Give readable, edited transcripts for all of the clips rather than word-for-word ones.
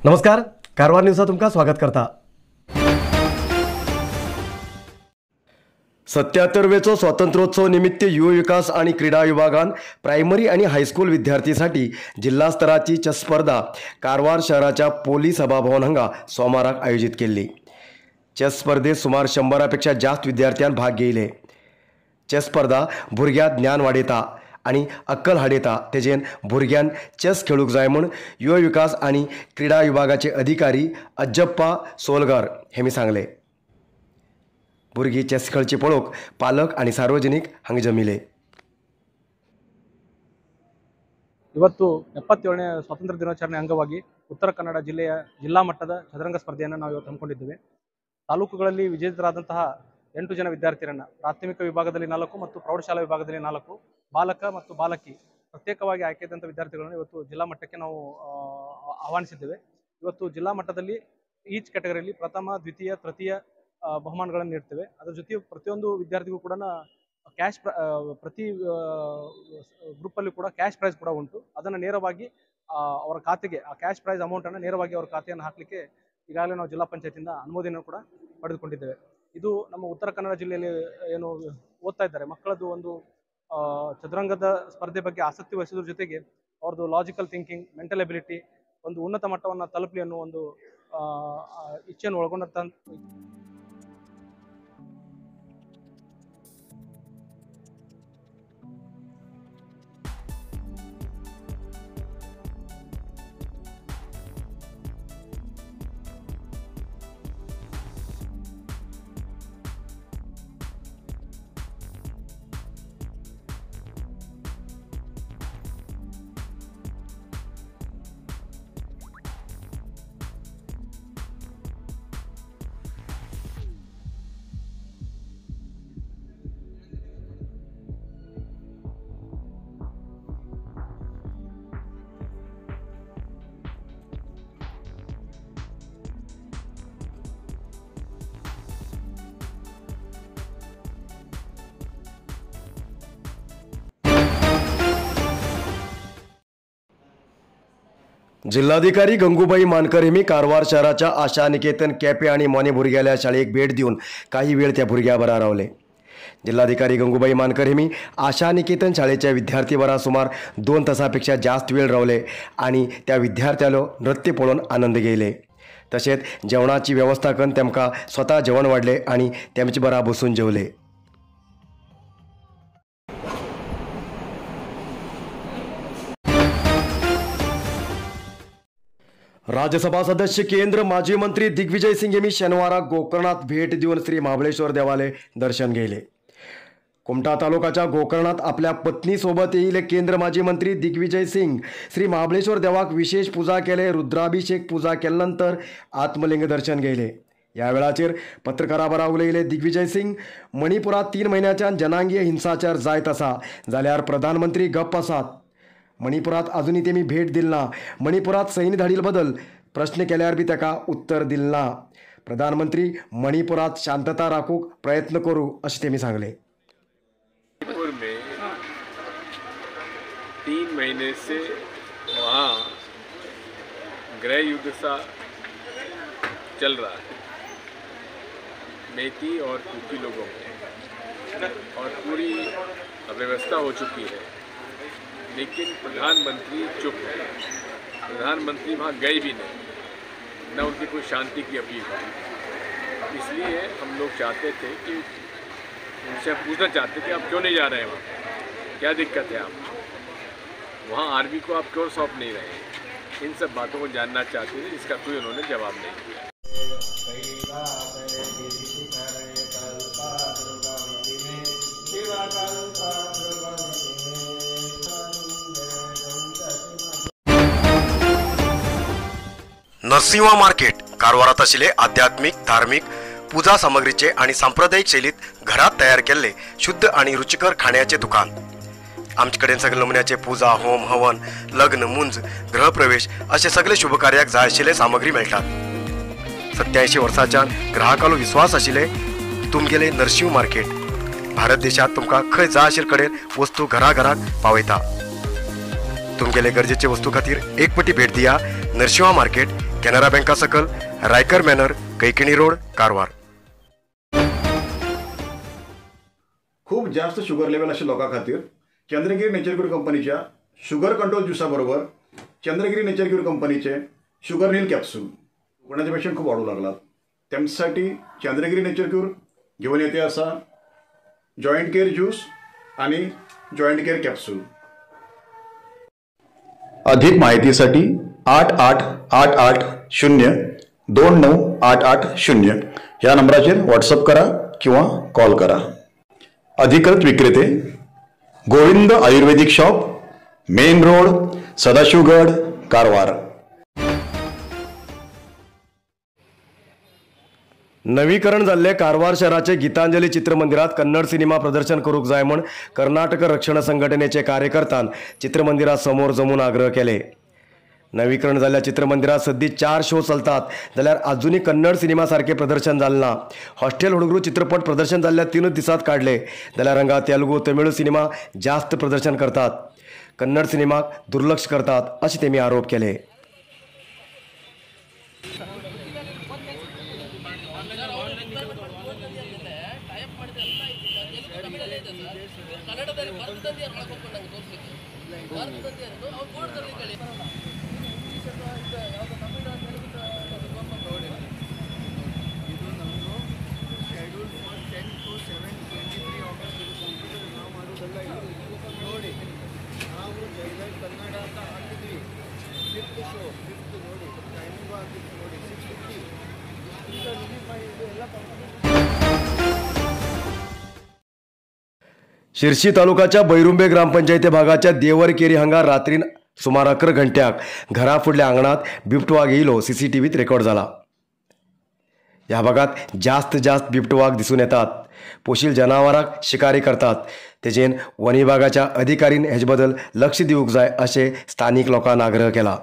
नमस्कार, कारवार न्यूजात तुमकां स्वागत करता। 77वेचो स्वातंत्र्योत्सव निमित्त युव विकास आणि क्रीडा विभागान प्रायमरी आणि हायस्कूल विद्यार्थीसाठी जिल्हा स्तराची चेस स्पर्धा कारवार शहराच्या पोलीस सभाभवन हांगा सोमाराक आयोजित केल्ली। चेस स्पर्धेत सुमार 100 पेक्षा जास्त विद्यार्थ्यां भाग घेयले। चेस स्पर्धा भुरग्यांत ज्ञान वाडयता आणि अक्कल हाडयता, तेजेन भुरग्यान चेस खेळूंक जाय म्हूण युव विकास आणि क्रीडा विभागाचे अधिकारी अज्जप्पा सोलगर हेमी सांगले। भुरगीं चेस खेळची पळोवंक पालक आणि सार्वजनिक हांगा जमिले। ಇವತ್ತು 77ನೇ ಸ್ವಾತಂತ್ರ್ಯ ದಿನಾಚರಣೆ ಅಂಗವಾಗಿ ಉತ್ತರ ಕನ್ನಡ ಜಿಲ್ಲೆಯ ಜಿಲ್ಲಾ ಮಟ್ಟದ ಚದುರಂಗ ಸ್ಪರ್ಧೆಯನ್ನು ನಾವು ಇವತ್ತು ಹಮ್ಮಿಕೊಂಡಿದ್ದೇವೆ। ತಾಲೂಕುಗಳಲ್ಲಿ ವಿಜೇತರಾದಂತಹ 8 ಜನ ವಿದ್ಯಾರ್ಥಿಗಳನ್ನು ಪ್ರಾಥಮಿಕ ವಿಭಾಗದಲ್ಲಿ 4 ಮತ್ತು ಪ್ರೌಢಶಾಲಾ ವಿಭಾಗದಲ್ಲಿ 4 ಬಾಲಕ ಮತ್ತು ಬಾಲಕಿ ಪ್ರತ್ಯೇಕವಾಗಿ ಆಯ್ಕೆಯಾದಂಥ ವಿದ್ಯಾರ್ಥಿಗಳನ್ನು ಇವತ್ತು ಜಿಲ್ಲಾ ಮಟ್ಟಕ್ಕೆ ನಾವು ಆಹ್ವಾನಿಸಿದ್ದೇವೆ। ಇವತ್ತು ಜಿಲ್ಲಾ ಮಟ್ಟದಲ್ಲಿ ಈಚ್ ಕ್ಯಾಟಗರಿಯಲ್ಲಿ ಪ್ರಥಮ, ದ್ವಿತೀಯ, ತೃತೀಯ ಬಹುಮಾನಗಳನ್ನು ನೀಡ್ತೇವೆ। ಅದರ ಜೊತೆ ಪ್ರತಿಯೊಂದು ವಿದ್ಯಾರ್ಥಿಗೂ ಕೂಡ ಕ್ಯಾಶ್ ಪ್ರತಿ ಗ್ರೂಪಲ್ಲಿ ಕೂಡ ಕ್ಯಾಶ್ ಪ್ರೈಸ್ ಕೂಡ ಉಂಟು। ಅದನ್ನು ನೇರವಾಗಿ ಅವರ ಖಾತೆಗೆ, ಆ ಕ್ಯಾಶ್ ಪ್ರೈಸ್ ಅಮೌಂಟನ್ನು ನೇರವಾಗಿ ಅವರ ಖಾತೆಯನ್ನು ಹಾಕಲಿಕ್ಕೆ ಈಗಾಗಲೇ ನಾವು ಜಿಲ್ಲಾ ಪಂಚಾಯತಿಂದ ಅನುಮೋದನೆಯನ್ನು ಕೂಡ ಪಡೆದುಕೊಂಡಿದ್ದೇವೆ। ಇದು ನಮ್ಮ ಉತ್ತರ ಕನ್ನಡ ಜಿಲ್ಲೆಯಲ್ಲಿ ಏನು ಓದ್ತಾ ಇದ್ದಾರೆ ಮಕ್ಕಳದ್ದು ಒಂದು ಚದುರಂಗದ ಸ್ಪರ್ಧೆ ಬಗ್ಗೆ ಆಸಕ್ತಿ ವಹಿಸೋದ್ರ ಜೊತೆಗೆ ಅವ್ರದ್ದು ಲಾಜಿಕಲ್ ಥಿಂಕಿಂಗ್, ಮೆಂಟಲ್ ಎಬಿಲಿಟಿ ಒಂದು ಉನ್ನತ ಮಟ್ಟವನ್ನು ತಲುಪಲಿ ಅನ್ನೋ ಒಂದು ಇಚ್ಛೆಯನ್ನು ಒಳಗೊಂಡಂಥ जिल्हाधिकारी गंगूबाई मानकर हेमी कारवार शहराच्या आशा निकेतन केपे आणि मोने भुरग्याल्या शाळेक भेट दिवन काही वेळ त्या भुरग्या बरा रावले। जिल्हाधिकारी गंगूबाई मानकर हेमी आशा निकेतन शाळेच्या विद्यार्थी बरा सुमार 2 तासापेक्षा जास्त वेळ रावले आणि त्या विद्यार्थ्यालो नृत्य पळोवन आनंद घेयले। तशेंच जेवणाची व्यवस्था करून तेमकां स्वतः जेवण वाडले आणि तेमचे बरा बसून जेवले। राज्यसभा सदस्य केंद्र माजी मंत्री दिग्विजय सिंग यांनी शनिवारा गोकर्णात भेट देऊन श्री महाबळेश्वर देवाले दर्शन घेतले। कुमठा तालुक्याच्या गोकर्णात आपल्या पत्नीसोबत येईल केंद्र माजी मंत्री दिग्विजय सिंग श्री महाबळेश्वर देवाक विशेष पूजा केले। रुद्राभिषेक पूजा केल्यानंतर आत्मलिंग दर्शन घेतले। या वेळाचेर पत्रकारां बरोबर उलयले दिग्विजय सिंग, मणिपुरात 3 महिन्याच्यान जनांगीय हिंसाचार जायत आसा जाल्यार प्रधानमंत्री गप्प आसात। मणिपुरात अजूनही तेमी भेट दिल ना। मणिपुरात सैन्य धाडील बदल प्रश्न केल्यार बी ताका उत्तर दिल ना। प्रधानमंत्री मणिपुरात शांतता राखूक प्रयत्न करू अशें तेमी सांगले। मणिपुर में 3 महीने से वहाँ गृह युद्ध सा चल रहा है मेती और कुकी लोगों में, और पूरी अव्यवस्था हो चुकी है, लेकिन प्रधानमंत्री चुप है। प्रधानमंत्री वहाँ गए भी नहीं, न उनकी कोई शांति की अपील हुई। इसलिए हम लोग चाहते थे कि उनसे पूछना चाहते थे आप क्यों नहीं जा रहे हैं वहाँ, क्या दिक्कत है आपको, वहाँ आर्मी को आप क्यों सौंप नहीं रहे हैं, इन सब बातों को जानना चाहते थे, इसका कोई उन्होंने जवाब नहीं दिया। नरसिंहा मार्केट कारवारात आशिल्ले आध्यात्मिक, धार्मिक पूजा सामग्रीचे आणि सांप्रदायिक शैलीत घरात तयार केल्ले शुद्ध आणि रुचिकर खाण्याचे दुकान। आमचे कडेन सगळे नमुन्याचे पूजा, होम, हवन, लग्न, मुंज, गृहप्रवेश असे सगळे शुभकार्याक जाय आशिल्ले सामग्री मेळटात। 87 वर्सांच्यान ग्राहकालो विश्वास आशिल्ले तुमगेले नरसिंह मार्केट भारत देशात तुमकां खंय जाय आशिल्ले कडेन वस्तू घराघराक पावयता। तुमगेले गरजेचे वस्तू खातीर एक पटी भेट दिया नरसिंहा मार्केट, कॅनरा बँका सकल, रायकर मॅनर, कैकिणी रोड, कारवार. खूप जास्त शुगर लेवल अशा लोकां खातीर चंद्रगिरी नेचर क्यूर कंपनीच्या शुगर कंट्रोल ज्युसा बरोबर चंद्रगिरी नेचर क्यूर कंपनीचे शुगर नील कॅप्सूल कोणाचे पेशंट खूप वाढू लागलात त्यांच्यासाठी चंद्रगिरी नेचर क्यूर घेऊन येते असा जॉईंट केअर ज्यूस आणि जॉईंट केअर कॅप्सूल. अधिक माहितीसाठी 888 8 0 2 9 8 8 0 या नंबराचेर व्हॉट्सअप करा किंवा कॉल करा. अधिकृत विक्रेते Govind Ayurvedic shop, main road, Sadashivgad, Karwar. नवीकरण जाल्ले कारवार शहराचे गीतांजली चित्रमंदिरात कन्नड सिनेमा प्रदर्शन करूक जाय म्हूण कर्नाटक रक्षण संघटनेचे कार्यकर्त्यान चित्रमंदिरा समोर जमून आग्रह केले. नवीकरण जाल्ल्या चित्रमंदिरात सद्दी 4 शो चलतात जाल्यार आजुनूय कन्नड सिनेमा सारखे प्रदर्शन जालें ना. हॉस्टेल हुडगरू चित्रपट प्रदर्शन जाल्ल्या 3 दिसांत काडले जाल्यार हांगा तेलुगू तमिळ सिनेमा जास्त प्रदर्शन करतात, कन्नड सिनेमाक दुर्लक्ष करतात अशें तेमी आरोप केले. शिरशी तालुकाच्या बैरुंबे ग्रामपंचायती भागाच्या देवरकेरी हांगा रात्रीन सुमार 11 घंट्याक घरा फुडल्या आंगणात बिबटो वाग येयलो सीसीटीव्हीत रेकॉर्ड जाला. ह्या भागात जास्त जास्त बिबटो वाग दिसून येतात. पोशील जनावरांक शिकारी करतात. तेजेन वन विभागाच्या अधिकारीन हेजे बद्दल लक्ष दिवंक जाय अशें स्थानीक लोकांक आग्रह केला.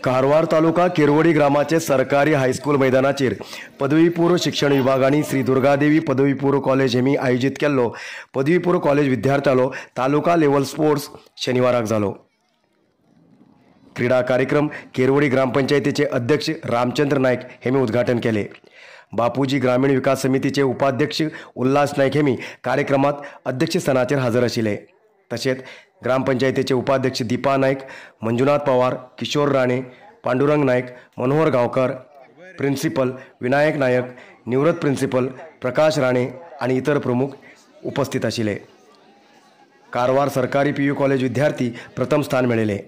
कारवार तालुका केरवडी ग्रामाचे सरकारी हायस्कूल मैदानाचेर पदवीपूर्व शिक्षण विभाग आनी श्री दुर्गादेवी पदवीपूर्व कॉलेज हेमी आयोजीत केल्लो पदवीपूर्व कॉलेज विद्यार्थ्यांलो तालुका लेवल स्पोर्ट्स शनिवाराक जालो. क्रीडा कार्यक्रम केरवडी ग्रामपंचायतीचे अध्यक्ष रामचंद्र नायक हेमी उद्घाटन केले. बापूजी ग्रामीण विकास समितीचे उपाध्यक्ष उल्हास नायक हेमी कार्यक्रमात अध्यक्षस्थानाचेर हजर आशिल्ले. तशेंच ग्रामपंचायतीचे उपाध्यक्ष दीपा नायक, मंजुनाथ पवार, किशोर राणे, पांडुरंग नायक, मनोहर गांवकर, प्रिन्सिपल विनायक नायक, निवृत्त प्रिन्सिपल प्रकाश राणे आणि इतर प्रमुख उपस्थित आशिल्ले. कारवार सरकारी पीयू कॉलेज विद्यार्थी प्रथम स्थान मेळयले.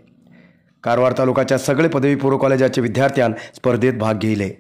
कारवार तालुकाच्या सगळे पदवीपूर्व कॉलेजाचे विद्यार्थ्यान स्पर्धेत भाग घेतले.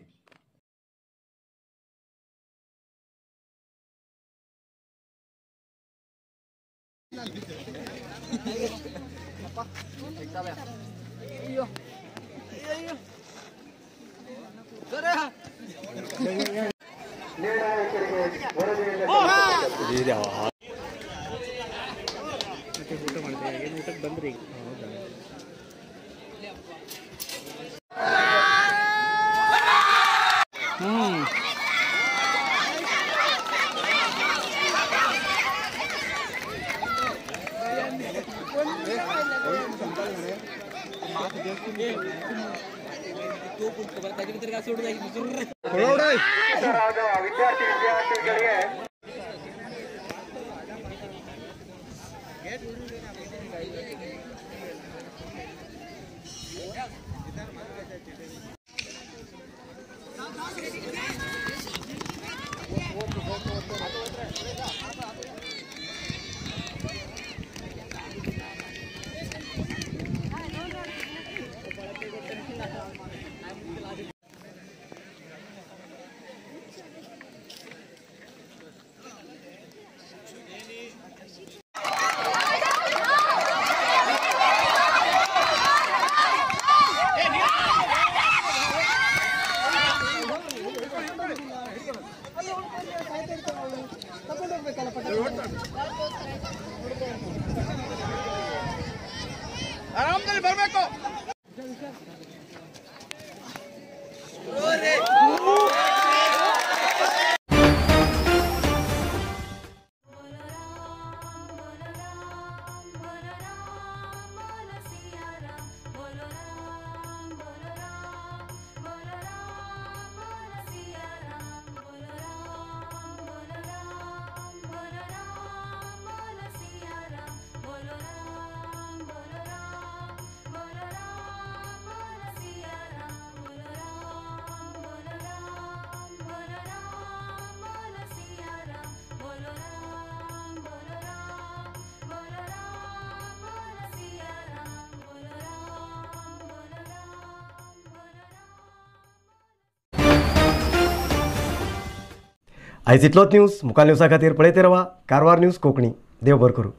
आयज इतलोच न्यूज. मुखार न्यूजा खातीर पळयत रावा कारवार न्यूज कोंकणी. देव बरें करूं.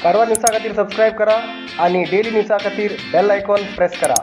कारवार न्यूजा खातीर सबस्क्रायब करा आणि डेली न्यूजा खातीर बेल आयकॉन प्रेस करा.